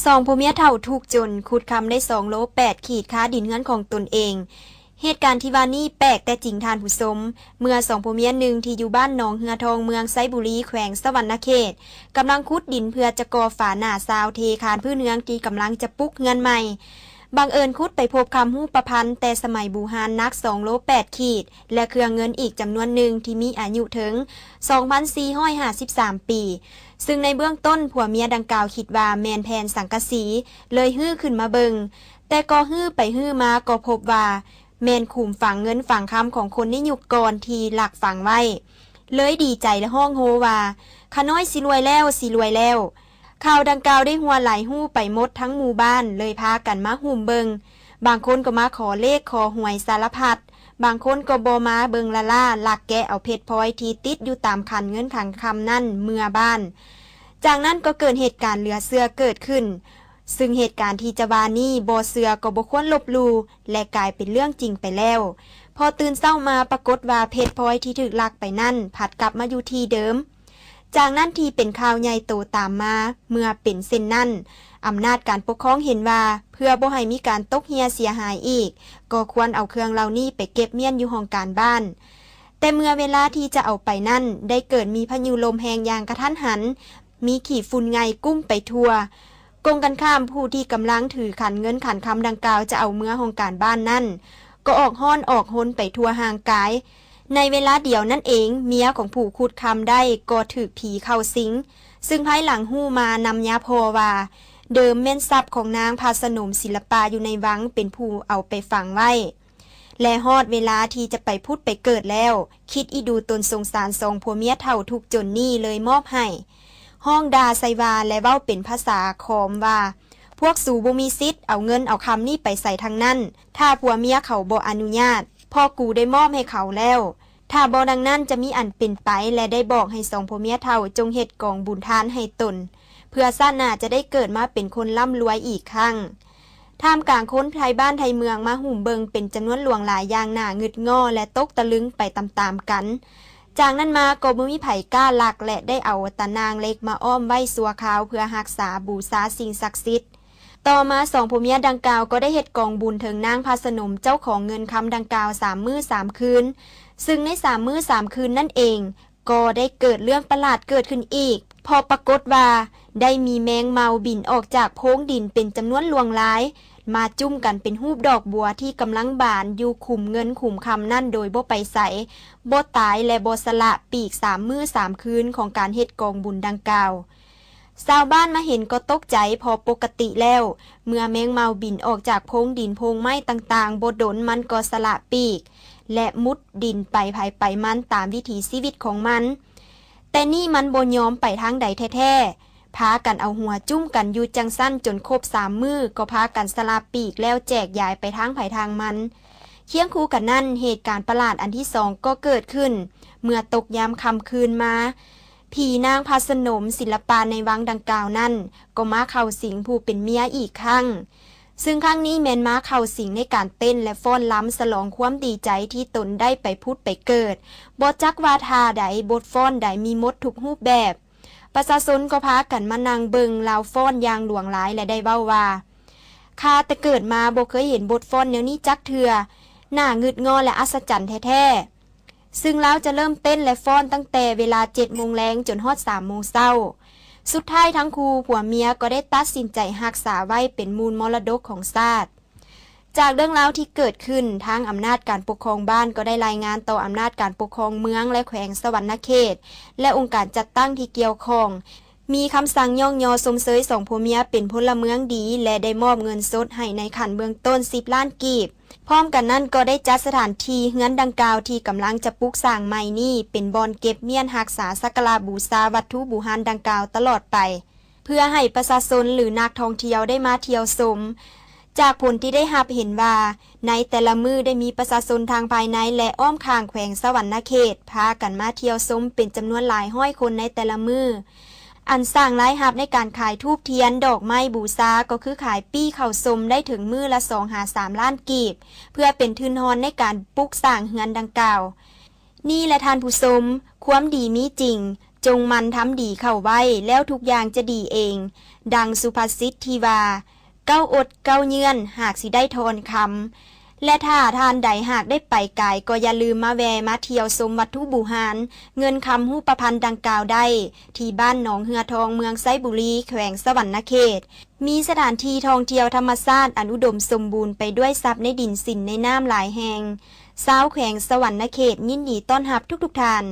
ສອງຜົວເມຍເຖົ້າທຸກຈົນ ຂຸດຄຳໄດ້ສອງໂລແປດຂີດຄາດິນເຮືອນຂອງຕົນເອງ. ເຫດການທີ່ວ່ານີ້ແປກແຕ່ຈິງທ່ານຜູ້ຊົມ, ເມື່ອສອງຜົວເມຍໜຶ່ງທີ່ຢູ່ບ້ານໜອງເຮືອທອງ ເມືອງໄຊບູລີ ແຂວງສະຫວັນນະເຂດ ກຳລັງຂຸດດິນເພື່ອຈະກໍ່ຝາໜ້າຊາວເທຄານພື້ນເຮືອນທີ່ກຳລັງຈະປຸກເຮືອນໃໝ່. ບັງເອີນຂຸດໄປພົບຄຳຮູບປະພັນແຕ່ສະໄໝບູຮານໜັກສອງໂລແປດຂີດ ແລະ ເຄື່ອງເງິນອີກຈຳນວນໜຶ່ງທີ່ມີອາຍຸເຖິງສອງພັນສີ່ຮ້ອຍຫ້າສິບສາມປີ, ຊຶ່ງໃນເບື້ອງຕົ້ນຜົວເມຍດັ່ງກ່າວຄິດວ່າແມ່ນແຜ່ນສັງກະສີ ເລີຍຮື້ຂຶ້ນມາເບິ່ງ, ແຕ່ກໍຮື້ໄປຮື້ມາກໍພົບວ່າແມ່ນຂຸມຝັງເງິນຝັງຄຳຂອງຄົນໃນຍຸກກ່ອນທີ່ລັກຝັງໄວ້, ເລີຍດີໃຈແລະຮ້ອງໂຮວ່າ ຂ້ານ້ອຍຊິລວຍແລ້ວ, ຊິລວຍແລ້ວ. ຂ່າວດັ່ງກ່າວໄດ້ຮົ່ວໄຫຼຮູ້ໄປໝົດທັງໝູ່ບ້ານ ເລີຍພາກັນມາຫຸ້ມເບິ່ງ. ບາງຄົນກໍມາຂໍເລກຂໍຫວຍສາລະພັດ, ບາງຄົນກໍບໍ່ມາເບິ່ງລ້າໆ ລັກແກະເອົາເພັດພອຍທີ່ຕິດຢູ່ຕາມຂັນເງິນຂັນຄຳນັ້ນເມືອບ້ານ. ຈາກນັ້ນກໍເກີດເຫດການເຫຼືອເຊື່ອເກີດຂຶ້ນ, ຊຶ່ງເຫດການທີ່ຈະວ່ານີ້ບໍ່ເຊື່ອກໍບໍ່ຄວນລົບຫຼູ່ ແລະ ກາຍເປັນເລື່ອງຈິງໄປແລ້ວ. ພໍຕື່ນເຊົ້າມາປາກົດວ່າເພັດພອຍທີ່ຖືກລັກໄປນັ້ນພັດກັບມາຢູ່ທີ່ເດີມ. ຈາກນັ້ນທີ່ເປັນຂ່າວໃຫຍ່ໂຕຕາມມາ, ເມື່ອເປັນເຊັ່ນນັ້ນ, ອຳນາດການປົກຄອງເຫັນວ່າ ເພື່ອບໍ່ໃຫ້ມີການຕົກເຮ່ຍເສຍຫາຍອີກ, ກໍຄວນເອົາເຄື່ອງເຫຼົ່ານີ້ໄປເກັບມ້ຽນຢູ່ຫ້ອງການບ້ານ. ແຕ່ເມື່ອເວລາທີ່ຈະເອົາໄປນັ້ນ ໄດ້ເກີດມີພາຍຸລົມແຮງຢ່າງກະທັນຫັນ, ມີຂີ້ຝຸ່ນໄງ່ກຸ້ມໄປທົ່ວ. ກົງກັນຂ້າມ, ຜູ້ທີ່ກຳລັງຖືຂັນເງິນຂັນຄຳດັ່ງກ່າວຈະເອົາເມືອຫ້ອງການບ້ານນັ້ນ ກໍອອກຮ້ອນອອກຮົນໄປທົ່ວຮ່າງກາຍ. ໃນເວລາດຽວນັ້ນເອງ, ເມຍຂອງຜູ້ຂຸດຄຳໄດ້ກໍຖືກຜີເຂົ້າສິງ, ຊຶ່ງພາຍຫຼັງຮູ້ມານຳຍາພໍ່ວ່າ ເດີມແມ່ນຊັບຂອງນາງພະສະໜົມສິລະປາຢູ່ໃນວັງເປັນຜູ້ເອົາໄປຝັງໄວ້ ແລະ ຮອດເວລາທີ່ຈະໄປຜຸດໄປເກີດແລ້ວ, ຄິດອີ່ດູຕົນສົງສານສອງຜົວເມຍເຖົ້າທຸກຈົນນີ້ເລີຍມອບໃຫ້. ຮ້ອງດ່າໃສ່ວ່າ ແລະ ເວົ້າເປັນພາສາຂອມວ່າ ພວກສູບໍ່ມີສິດເອົາເງິນເອົາຄຳນີ້ໄປໃສທັງນັ້ນ, ຖ້າຜົວເມຍເຂົາບໍ່ອະນຸຍາດ, ເພາະກູໄດ້ມອບໃຫ້ເຂົາແລ້ວ. ຖ້າບໍ່ດັ່ງນັ້ນຈະມີອັນເປັນໄປ ແລະ ໄດ້ບອກໃຫ້ສອງຜົວເມຍເຖົ້າຈົ່ງເຮັດກອງບຸນທານໃຫ້ຕົນ, ເພື່ອຊາດໜ້າຈະໄດ້ເກີດມາເປັນຄົນລ່ຳລວຍອີກຄັ້ງ. ທ່າມກາງຄົນໄທບ້ານໄທເມືອງມາຫຸ້ມເບິ່ງເປັນຈຳນວນຫຼວງຫຼາຍຢ່າງໜ້າງຶດງໍ້ ແລະ ຕົກຕະລຶງໄປຕາມໆກັນ. ຈາກນັ້ນມາກໍບໍ່ມີໃຜກ້າລັກ ແລະ ໄດ້ເອົາຕາໜ່າງເຫຼັກມາອ້ອມໄວ້ຊົ່ວຄາວເພື່ອຮັກສາບູຊາສິ່ງສັກສິດ. ຕໍ່ມາສອງຜົວເມຍດັ່ງກ່າວກໍໄດ້ເຮັດກອງບຸນເຖິງນາງພະສະໜົມເຈົ້າຂອງເງິນຄຳດັ່ງກ່າວສາມມື້ສາມຄືນ, ຊຶ່ງໃນສາມມື້ສາມຄືນນັ້ນເອງ ກໍໄດ້ເກີດເລື່ອງປະຫຼາດເກີດຂຶ້ນອີກ, ເພາະປາກົດວ່າໄດ້ມີແມງເມົາບິນອອກຈາກໂພງດິນເປັນຈຳນວນຫຼວງຫຼາຍ, ມາຈຸ້ມກັນເປັນຮູບດອກບົວທີ່ກຳລັງບານຢູ່ຂຸມເງິນຂຸມຄຳນັ້ນໂດຍບໍ່ໄປໃສ, ບໍ່ຕາຍ ແລະ ບໍ່ສະຫຼະປີກສາມມື້ສາມຄືນຂອງການເຮັດກອງບຸນດັ່ງກ່າວ. ຊາວບ້ານມາເຫັນກໍຕົກໃຈ ເພາະປົກກະຕິແລ້ວ ເມື່ອແມງເມົາບິນອອກຈາກໂພງດິນໂພງໄມ້ຕ່າງໆ ບໍ່ດົນມັນກໍສະຫຼະປີກ ແລະ ມຸດດິນໄປໃຜໄປມັນຕາມວິຖີຊີວິດຂອງມັນ. ແຕ່ນີ້ມັນບໍ່ຍອມໄປທາງໃດແທ້ໆ, ພາກັນເອົາຫົວຈຸ້ມກັນຢູ່ຈັ່ງຊັ້ນຈົນຄົບສາມມື້ ກໍພາກັນສະຫຼະປີກແລ້ວແຈກຢາຍໄປທາງໃຜທາງມັນ. ຄຽງຄູ່ກັນນັ້ນ, ເຫດການປະຫຼາດອັນທີສອງກໍເກີດຂຶ້ນ ເມື່ອຕົກຍາມຄ່ຳຄືນມາ, ຜີນາງພະສະໜົມສິລະປາໃນວັງດັ່ງກ່າວນັ້ນ ກໍມາເຂົ້າສິງຜູ້ເປັນເມຍອີກຄັ້ງ, ຊຶ່ງຄັ້ງນີ້ແມ່ນມາເຂົ້າສິງໃນການເຕັ້ນ ແລະ ຟ້ອນລຳສະຫຼອງຄວາມດີໃຈທີ່ຕົນໄດ້ໄປຜຸດໄປເກີດ, ບໍ່ຈັກວ່າທ່າໃດ, ບົດຟ້ອນໃດ, ມີໝົດທຸກຮູບແບບ. ປະຊາຊົນກໍພາກັນມານັ່ງເບິ່ງລາວຟ້ອນຢ່າງຫຼວງຫຼາຍ ແລະ ໄດ້ເວົ້າວ່າ ຂ້າແຕ່ເກີດມາບໍ່ເຄີຍເຫັນບົດຟ້ອນແນວນີ້ຈັກເທື່ອ, ໜ້າງຶດງໍ້ ແລະ ອັດສະຈັນແທ້ໆ. ຊຶ່ງລາວຈະເລີ່ມເຕັ້ນ ແລະ ຟ້ອນຕັ້ງແຕ່ເວລາເຈັດໂມງແລງຈົນຮອດສາມໂມງເຊົ້າ. ສຸດທ້າຍທັງຄູ່ຜົວເມຍກໍໄດ້ຕັດສິນໃຈຮັກສາໄວ້ເປັນມູນມໍລະດົກຂອງຊາດ. ຈາກເລື່ອງລາວທີ່ເກີດຂຶ້ນ, ທາງອຳນາດການປົກຄອງບ້ານກໍໄດ້ລາຍງານຕໍ່ອຳນາດການປົກຄອງເມືອງ ແລະ ແຂວງສະຫວັນນະເຂດ ແລະ ອົງການຈັດຕັ້ງທີ່ກ່ຽວຂ້ອງ, ມີຄຳສັ່ງຍ້ອງຍໍຊົມເຊີຍສອງຜົວເມຍເປັນພົນລະເມືອງດີ ແລະ ໄດ້ມອບເງິນສົດໃຫ້ໃນຂັ້ນເບື້ອງຕົ້ນສິບລ້ານກີບ. ພ້ອມກັນນັ້ນກໍໄດ້ຈັດສະຖານທີ່ເຮືອນດັ່ງກ່າວທີ່ກຳລັງຈະປຸກສ້າງໃໝ່ນີ້ ເປັນບ່ອນເກັບມ້ຽນຮັກສາສັກກາລະບູຊາວັດຖຸບູຮານດັ່ງກ່າວຕະຫຼອດໄປ, ເພື່ອໃຫ້ປະຊາຊົນ ຫຼື ນັກທ່ອງທ່ຽວໄດ້ມາທ່ຽວຊົມ. ຈາກຜົນທີ່ໄດ້ຮັບເຫັນວ່າ ໃນແຕ່ລະມື້ໄດ້ມີປະຊາຊົນທາງພາຍໃນ ແລະ ອ້ອມຂ້າງແຂວງສະຫວັນນະເຂດ ພາກັນມາທ່ຽວຊົມເປັນຈຳນວນຫຼາຍຮ້ອຍຄົນໃນແຕ່ລະມື້. ອັນສ້າງລາຍຮັບໃນການຂາຍທູບທຽນ, ດອກໄມ້ບູຊາ ກໍຄືຂາຍປີ້ເຂົ້າຊົມໄດ້ເຖິງມື້ລະສອງຫາສາມລ້ານກີບ, ເພື່ອເປັນທຶນຮອນໃນການປຸກສ້າງເຮືອນດັ່ງກ່າວ. ນີ້ແຫຼະທ່ານຜູ້ຊົມ, ຄວາມດີມີຈິງ, ຈົ່ງໝັ່ນທຳດີເຂົ້າໄວ້ ແລ້ວທຸກຢ່າງຈະດີເອງ. ດັ່ງສຸພາສິດທີ່ວ່າ ເກົ້າອົດເກົ້າເຍືອນ ຫາກຊິໄດ້ທອນຄຳ. ແລະ ຖ້າທ່ານໃດຫາກໄດ້ໄປກາຍ ກໍຢ່າລືມມາແວ່ມາທ່ຽວຊົມວັດຖຸບູຮານ ເງິນຄຳຮູບປະພັນດັ່ງກ່າວໄດ້ ທີ່ບ້ານໜອງເຮືອທອງ ເມືອງໄຊບູລີ ແຂວງສະຫວັນນະເຂດ. ມີສະຖານທີ່ທ່ອງທ່ຽວທຳມະຊາດອັນອຸດົມສົມບູນໄປດ້ວຍຊັບໃນດິນສິນໃນນ້ຳຫຼາຍແຫ່ງ. ຊາວແຂວງສະຫວັນນະເຂດຍິນດີຕ້ອນຮັບທຸກໆທ່ານ.